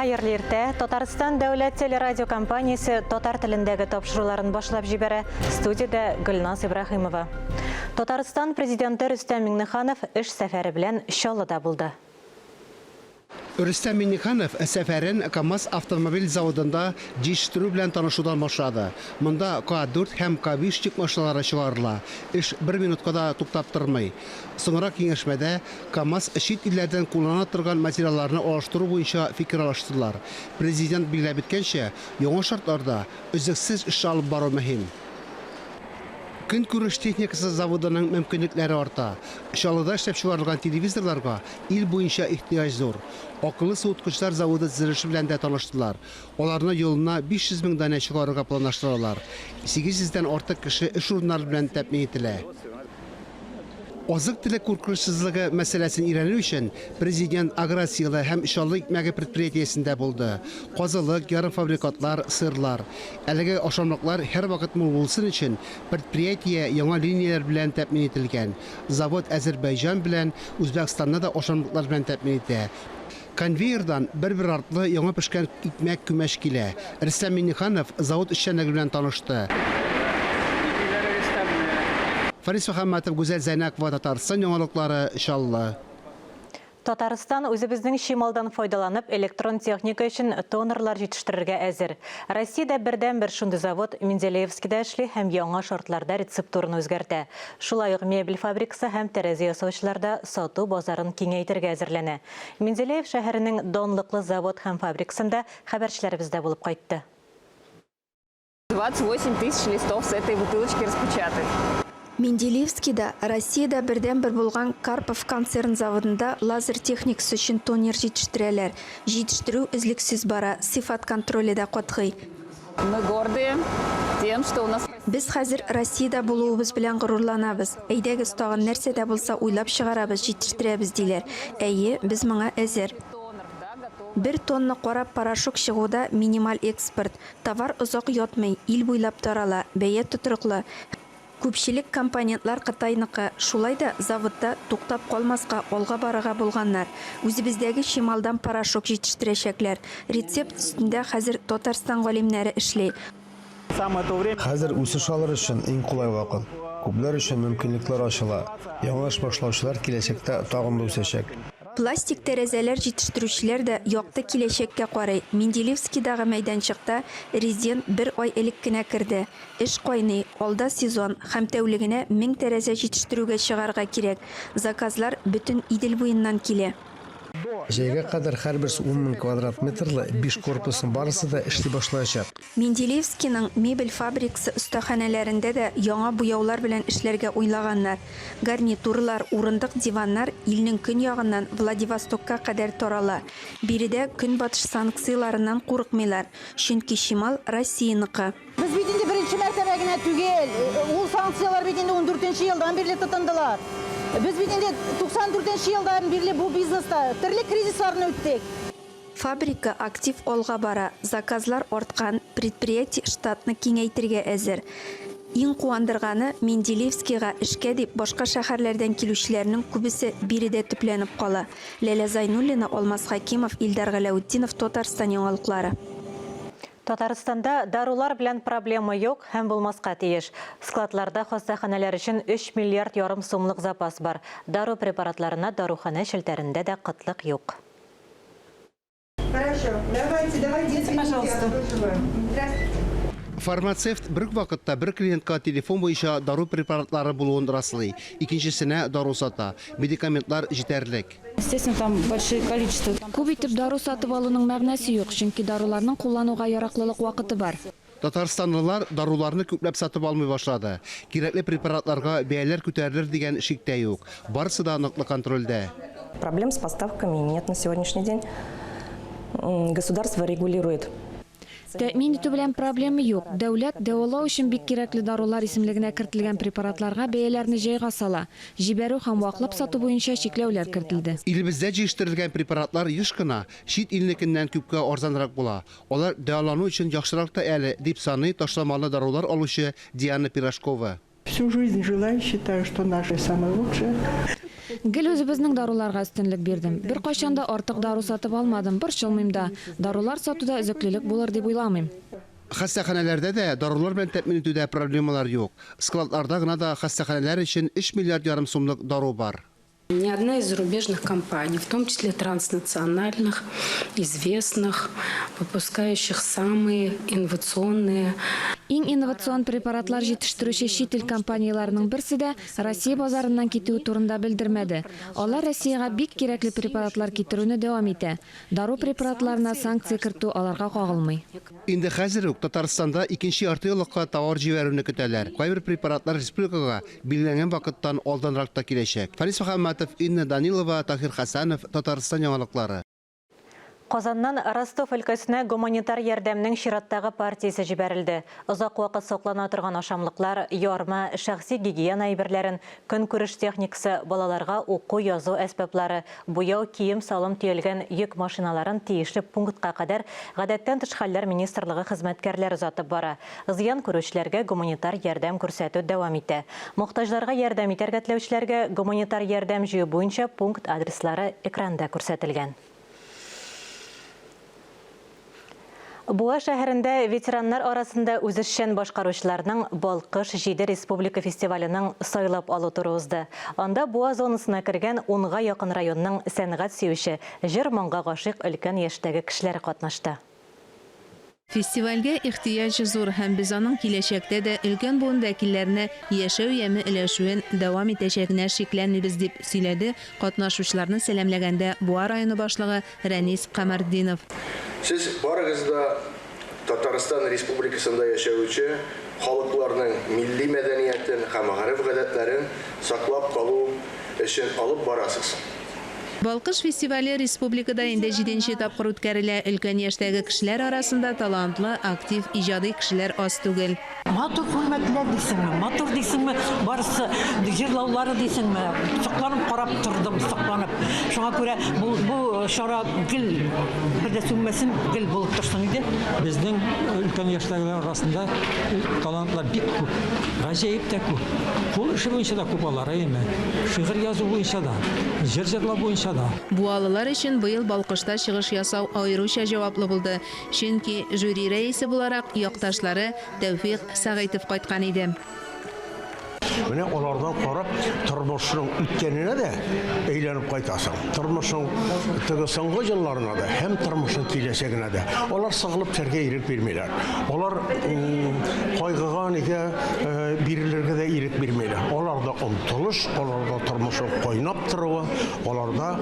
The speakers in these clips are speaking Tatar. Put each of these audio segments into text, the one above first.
Хәерле иртә. Татарстан дәүләт телерадиокомпаниясе татар телендәге тапшыруларын башлап җибәрә. Студиядә Гөлназ Ибраһимова. Татарстан президенты Рөстәм Миңнеханов эш сәфәре белән Чаллыда булды. Рөстәм Миңнеханов сәфәрен КАМАЗ автомобиль заводында җитештерү белән танышудан башлады. Монда К-4 һәм К-5 йөк машиналары чыгарыла. Эш бер минутка да туктап тормый. Соңрак киңәшмәдә КАМАЗ чит илләрдән куллана торган материалларны алыштыру буенча фикер алыштылар. Президент билгеләп үткәнчә, яңа шартларда өзлексез эш алып бару мөһим. Көнкүреш техникасы заводының мөмкинлекләре арта. Чаллыда эшләп чыгарылган телевизорларга ил буенча ихтыяҗ зур. Акыллы суыткычлар заводы төзелеше белән дә таныштылар. Аларны елына 500 мең данә чыгарырга планлаштыралар. 800 дән артык кеше эш урыннары белән тәэмин ителә. Азык-төлек куркынычсызлыгы мәсьәләсен өйрәнү өчен Президент Агросила һәм Чаллы икмәге предприятиесендә булды. Казылык, ярымфабрикатлар, сырлар. Әлеге ашамлыклар һәрвакыт мул булсын өчен предприятие яңа линияләр белән тәэмин ителгән. Завод Әзербайҗан белән Үзбәкстанны да ашамлыклар белән тәэмин итә. Конвейердан бер-бер артлы яңа пешкән икмәк, күмәч килә. Рөстәм Миңнеханов завод эшчәнлеге белән танышты. Фарис Мөхәммәтов, Гүзәл Зәйнәкова, Татарстан яңалыклары, Чаллы. Татарстан үзебезнең чималдан файдаланып электрон техника өчен тонерлар җитештерергә әзер. Россиядә бердәнбер шундый завод Менделеевскида эшли һәм яңа шартларда рецептураны үзгәртә. Шулай ук мебель фабрикасы һәм тәрәзә ясаучылар да сату базарын киңәйтергә әзерләнә. Менделеев шәһәренең данлыклы завод һәм фабрикасында хәбәрчеләребез дә булып кайтты. 28 тысяч листов с этой бутылочки распечатать. Менделеевскида Россиядә бердәнбер булган Карпов концерн заводында лазер техникасы өчен тонер җитештерәләр. Җитештерү өзлексез бара, сыйфат контроле дә катгый. Мы гордые тем, что у нас. Без хәзер Россиядә булуыбыз белән горурланабыз. Әйдәгез, тагын нәрсә дә булса уйлап чыгарабыз, җитештерәбез, диләр. Әйе, без моңа әзер. Бер тонна кара порошок чыгу да, минималь экспорт. Товар озак ятмый, ил буйлап тарала, бәя тотрыклы. Күпчелек компонентлар Кытайныкы, шулай да заводта туктап калмаска, алга барырга булганнар. Үзебездәге чималдан порошок җитештерәчәкләр. Рецепт өстендә хәзер Татарстан галимнәре эшли. Хәзер үсеш алыр өчен иң кулай вакыт. Күпләр өчен мөмкинлекләр ачыла. Яңа эш башлаучылар киләчәктә тагын да үсәчәк. Пластик тәрәзәләр җитештерүчеләр дә якты киләчәккә карый. Менделеевскидагы мәйданчыкта резин бер ай элек кенә керде. Эш кайный, алда сезон, һәм тәүлегенә 1000 тәрәзә җитештерүгә чыгарга кирәк. Заказлар бөтен Идел буеннан килә. Җәйгә кадәр һәрберсе ун мең квадрат метрлы биш корпусның барысы да эшли башлаячак. Менделеевскиның мебель фабрикасы остаханәләрендә дә яңа буяулар белән эшләргә уйлаганнар. Гарнитуралар, урындык-диваннар илнең көньягыннан Владивостокка кадәр тарала. Биредә Көнбатыш санкцияләреннән курыкмыйлар, чөнки чимал Россияныкы. Без бит инде беренче мәртәбә генә түгел, ул санкцияләр бит инде ундүртенче елдан бирле тотындылар. Без бит инде 94 нче елдан бирле бу бизнеста, төрле кризисларны үттек. Фабрика актив алга бара, заказлар арткан, предприятие штатны киңәйтергә әзер. Иң куандырганы, Менделеевскига эшкә дип башка шәһәрләрдән килүчеләрнең күбесе биредә төпләнеп кала. Ләлә Зайнуллина, Алмаз Хәкимов, Илдар Галәүтдинов, Татарстан яңалыклары. Татарстанда дарулар белән проблема юк һәм булмаска тиеш. Складларда хастаханәләр өчен өч миллиард ярым сумлык запас бар. Дару препаратларына даруханә челтәрендә дә кытлык юк. Хорошо, давайте, давайте, извините, пожалуйста. Здравствуйте. Фармацевт бер үк вакытта бер клиентка телефон буенча дару препаратлары булуын раслый, икенчесенә дару сата. Медикаментлар җитәрлек. Естественно, там большие количества. Күп итеп дару сатып алуның мәгънәсе юк, чөнки даруларның куллануга яраклылык вакыты бар. Татарстанлылар даруларны күпләп сатып алмый башлады. Кирәкле препаратларга бәяләр күтәрелер дигән шик тә юк. Барысы да ныклы контрольдә. Проблем с поставками нет на сегодняшний день. Государство регулирует. Тәэмин итү белән проблема юк. Дәүләт, дәвалау өчен бик кирәкле дарулар исемлегенә кертелгән препаратларга бәяләрне җайга сала. Җибәрү һәм ваклап сату буенча чикләүләр кертелде. Илебездә җитештерелгән препаратлар еш кына чит илнекеннән күпкә арзанрак була. Алар дәвалану өчен яхшырак та әле, дип саный ташламалы дарулар алучы Диана Пирожкова. Всю жизнь жила и считаю, что наши самые лучшие. Гел үзебезнең даруларга өстенлек бирдем. Беркайчан да артык дару сатып алмадым, борчылмыйм да. Дарулар сатуда өзеклелек булыр дип уйламыйм. Хастаханәләрдә дә дарулар белән тәэмин итүдә проблемалар юк. Складларда гына да хастаханәләр өчен өч миллиард ярым сумлык дару бар. Ни одна из зарубежных компаний, в том числе транснациональных, известных, выпускающих самые инновационные Иң инновацион препаратлар җитештерүче чит ил компанияләренең берсе дә Россия базарыннан китүе турында белдермәде. Алар Россиягә бик кирәкле препаратлар китерүне дәвам итә. Дару препаратларына санкция кертү аларга кагылмый. Инде хәзер үк Татарстанда икенче ярты еллыкка товар җибәрүне көтәләр. Кайбер препаратлар республикага билгеләнгән вакыттан алданрак та киләчәк. Фәнис Мөхәммәтов, Инна Данилова, Таһир Хәсәнов, Татарстан яңалыклары. Казаннан Ростов өлкәсенә гуманитар ярдәмнең чираттагы партиясе җибәрелде. Озак вакыт саклана торган ашамлыклар, ярма, шәхси гигиена әйберләрен, көнкүреш техникасы, балаларга уку-язу әсбаплары, буяу, кием-салым төялгән йөк машиналарын тиешле пунктка кадәр Гадәттән тыш хәлләр министрлыгы хезмәткәрләре озатып бара. Зыян күрүчеләргә гуманитар ярдәм күрсәтү дәвам итә. Мохтаҗларга ярдәм итәргә теләүчеләргә гуманитар ярдәм җыю буенча пункт адреслары экранда күрсәтелгән. Буа шәһәрендә ветераннар арасында үзешчән башкаручыларның Балкыш җиде республика фестиваленең сайлап алу туры узды. Анда Буа зонасына кергән унга якын районның сәнгать сөюче, җыр-моңга гашыйк өлкән яшьтәге кешеләре катнашты. Фестивальгә ихтыяҗ зур һәм без аның киләчәктә дә өлкән буын вәкилләренә яшәү яме өләшүен дәвам итәчәгенә шикләнмибез, дип сөйләде катнашучыларны сәламләгәндә Буа районы башлыгы Рәнис Камәртдинов. Сез барыгыз да Татарстан Республикасында яшәүче халыкларның милли мәдәниятен һәм гореф-гадәтләрен саклап калу эшен алып барасыз. Балкыш фестивале республикада инде җиденче тапкыр үткәрелә. Өлкән яшьтәге кешеләр арасында талантлы, актив, иҗади кешеләр аз түгел. Матур күлмәкләр дисеңме, матур дисеңме, барысы җырлаулары дисеңме, сокланып карап тордым, сокланып. Шуңа күрә бу, бу чара гел бер дә сүнмәсен, гел булып торсын иде. Безнең өлкән яшьтәгеләр арасында талантлар бик күп, гаҗәеп тә күп. Кул эше буенча да күп алар, әйеме? Шигырь язу буенча да, җыр җырлау буенча да. Буалылар өчен быел Балкышта чыгыш ясау аеруча җаваплы булды. Чөнки жюри рәисе буларак якташлары Тәүфикъ Сәгыйтов кайткан иде. Менә алардан карап, тормышның үткәненә дә әйләнеп кайтасың, тормышның теге соңгы елларына да һәм тормышның киләчәгенә дә. Алар сыгылып төшәргә ирек бирмиләр. Алар кайгыга нигә бирелергә дә ирек бирмиләр. Аларда омтылыш, аларда тормышның кайнап торуы, Аларда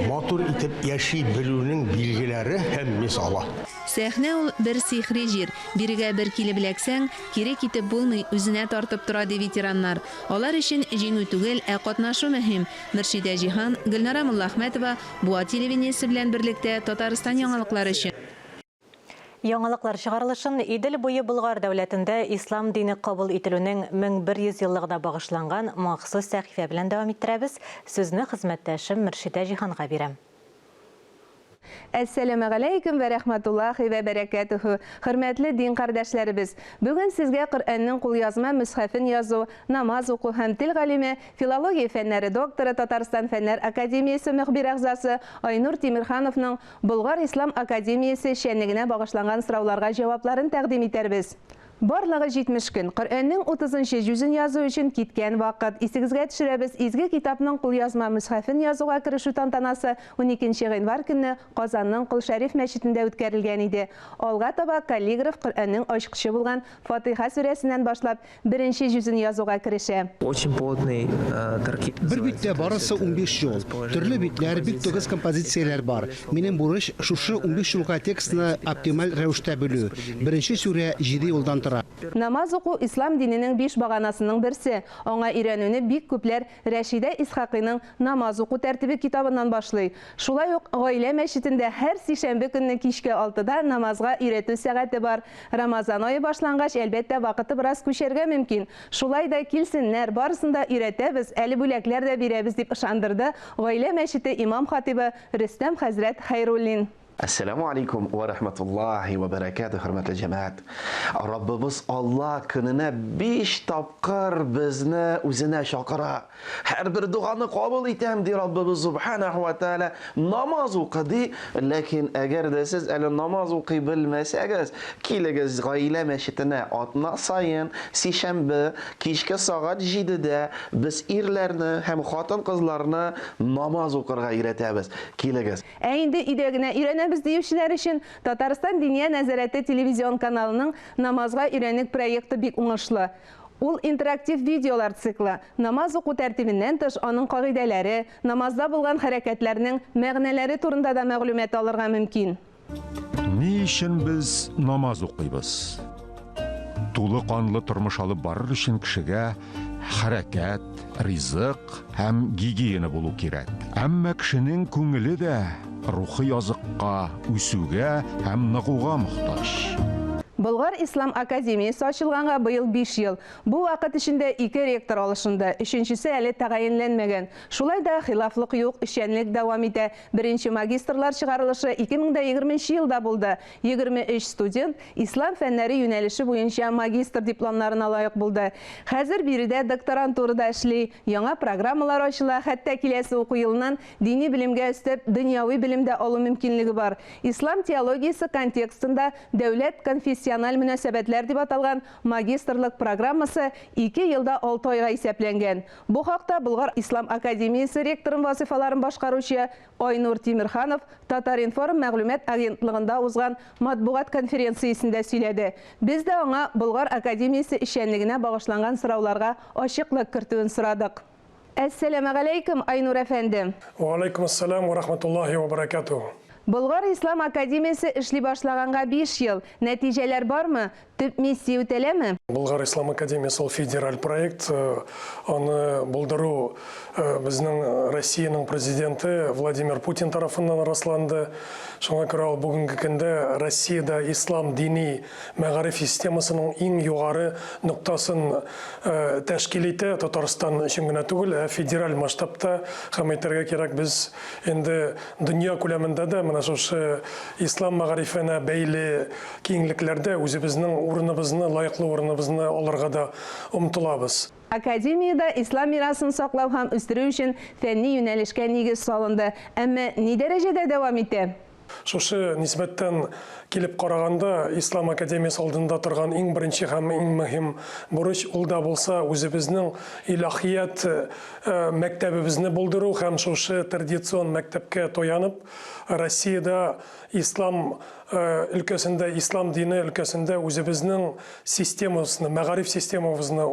матур итеп яши белүнең билгеләре һәм мисалы. Сәхнә ул, бер сихри җир. Бирегә бер килеп эләксәң, кире китеп булмый, үзенә тартып тора, ди ветераннар. Алар өчен җиңү түгел, ә катнашу мөһим. Мөршидә Җиһан, Гөлнара Муллаәхмәтова, Буа телевидениесе белән берлектә Татарстан яңалыклары өчен. Яңалыклар чыгарылышын Идел буе Болгар дәүләтендә ислам дине кабул ителүнең 1100 еллыгына багышланган махсус сәхифә белән дәвам иттерәбез. Сүзне хезмәттәшем Мөршидә Җиһанга бирәм. Әссәламегаләйкүм вә рәхмәтуллаһи вә бәрәкәтүһү! Хөрмәтле дин кардәшләребез! Бүген сезгә Коръәннең кулъязма мөсхәфен язу, намаз уку һәм тел галиме, филология фәннәре докторы, Татарстан Фәннәр академиясе мөхбир әгъзасы Айнур Тимерхановның Болгар ислам академиясе эшчәнлегенә багышланган сорауларга җавапларын тәкъдим итәрбез. Барлыгы 70 көн. Коръәннең утызынчы җүзен язу өчен киткән вакыт. Исегезгә төшерәбез, Изге Китапның кулъязма мөсхәфен язуга керешү тантанасы уникенче гыйнвар көнне Казанның Кол Шәриф мәчетендә үткәрелгән иде. Алга таба каллиграф Коръәннең ачкычы булган Фатыйха сүрәсеннән башлап Беренче җүзен язуга керешә. Очень плотный таркиб. Бер биттә барысы 15 юл. Төрле битләр, бик тыгыз композицияләр бар. Минем бурыч, шушы 15 юлга текстны оптималь рәвештә бүлү. Беренче сүрә җиде юлдан тора. Намаз уку, ислам диненең биш баганасының берсе. Аңа өйрәнүне бик күпләр Рәшидә Исхакыйның Намаз уку тәртибе китабыннан башлый. Шулай ук Гаилә мәчетендә һәр сишәмбе көнне кичке алтыда намазга өйрәтү сәгате бар. Рамазан ае башлангач, әлбәттә, вакыты бераз күчәргә мөмкин. Шулай да килсеннәр, барысын да өйрәтәбез, әле бүләкләр дә бирәбез, дип ышандырды Гаилә мәчете имам-хатыйбы Рөстәм хәзрәт Хәйруллин. Әссәламү алейкум вә рәхмәтуллаһи вә бәрәкәтүһ, хөрмәтле җәмәгать. Раббыбыз Алла көненә биш тапкыр безне үзенә чакыра. Һәрбер доганы кабул итәм, ди Раббыбыз Субханәһү вә Тәгалә. Намаз укы, ди. Ләкин әгәр дә сез әле намаз укый белмәсәгез, килегез Гаилә мәчетенә атна саен, сишәмбе, кичке сәгать җидедә без ирләрне һәм хатын-кызларны намаз укырга өйрәтәбез. Килегез. Ә инде өйдә генә өйрәнәбез диючеләр өчен Татарстан Диния нәзарәте телевизион каналының Намазга өйрәник проекты бик уңышлы. Ул интерактив видеолар циклы. Намаз уку тәртибеннән тыш, аның кагыйдәләре, намазда булган хәрәкәтләрнең мәгънәләре турында да мәгълүмат алырга мөмкин. Ни өчен без намаз укыйбыз? Тулы канлы тормыш алып барыр өчен кешегә хәрәкәт, ризык һәм гигиена булу кирәк. Әмма кешенең күңеле дә рухи азыкка, үсүгә һәм ныгуга мохтаҗ. Болгар ислам академиясе ачылганга быел биш ел. Бу вакыт эчендә ике ректор алышынды, өченчесе әле тәгаенләнмәгән. Шулай да хилафлык юк, эшчәнлек дәвам итә. Беренче магистрлар чыгарылышы 2020 нче елда булды. 23 студент Ислам фәннәре юнәлеше буенча магистр дипломнарына лаек булды. Хәзер биредә докторантура да эшли, яңа программалар ачыла, хәтта киләсе уку елыннан дини белемгә өстәп дөньяви белем дә алу мөмкинлеге бар. Ислам теологиясе контекстында дәүләт-конфессиональ мөнәсәбәтләр дип аталган магистрлык программасы ике елда алты айга исәпләнгән. Бу хакта Болгар ислам академиясе ректорын вазыйфаларын башкаручы Айнур Тимерханов Татар-информ мәгълүмат агентлыгында узган матбугат конференциясендә сөйләде. Без дә аңа Болгар академиясе эшчәнлегенә багышланган сорауларга ачыклык кертүен сорадык. Әссәламегаләйкем, Айнур әфәнде! Вәгаләйкүмәссәлам вә рахматуллаһи вә бәрәкәтүһ. Болгар ислам академиясе эшли башлаганга биш ел. Нәтиҗәләр бармы? Төп миссия үтәләме? Болгар ислам академиясе ул федераль проект. Аны булдыру безнең Россиянең президенты Владимир Путин тарафыннан расланды. Шуңа күрә ул бүгенге көндә Россиядә ислам дини мәгариф системасының иң югары ноктасын тәшкил итә. Татарстан өчен генә түгел, ә федераль масштабта һәм әйтергә кирәк, без инде дөнья күләмендә дә менә шушы ислам мәгарифенә бәйле киңлекләрдә үзебезнең урыныбызны, лаеклы урыныбызны алырга да омтылабыз. Академиядә ислам мирасын саклау һәм үстерү өчен фәнни юнәлешкә нигез салынды. Әмма ни дәрәҗәдә дәвам итә? Шушы нисбәттән килеп караганда, Ислам академиясе алдында торган иң беренче һәм иң мөһим бурыч, ул да булса үзебезнең илаһият мәктәбебезне булдыру һәм шушы традицион мәктәпкә таянып, Россиядә Ислам өлкәсендә, ислам дине өлкәсендә үзебезнең системабызны, мәгариф системабызны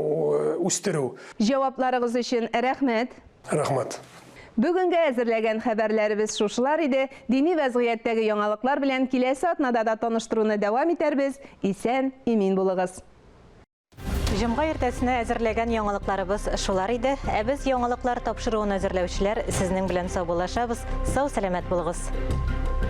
үстерү. Җавапларыгыз өчен рәхмәт. Рәхмәт. Бүгенгә әзерләгән хәбәрләребез шушылар иде. Дини вәзгыятьтәге яңалыклар белән киләсе атнада да таныштыруны дәвам итәрбез. Исән, имин булыгыз. Җомга иртәсенә әзерләгән яңалыкларыбыз шулар иде. Ә без яңалыклар тапшыруын әзерләүчеләр сезнең белән саубуллашабыз. Сау-сәламәт булыгыз.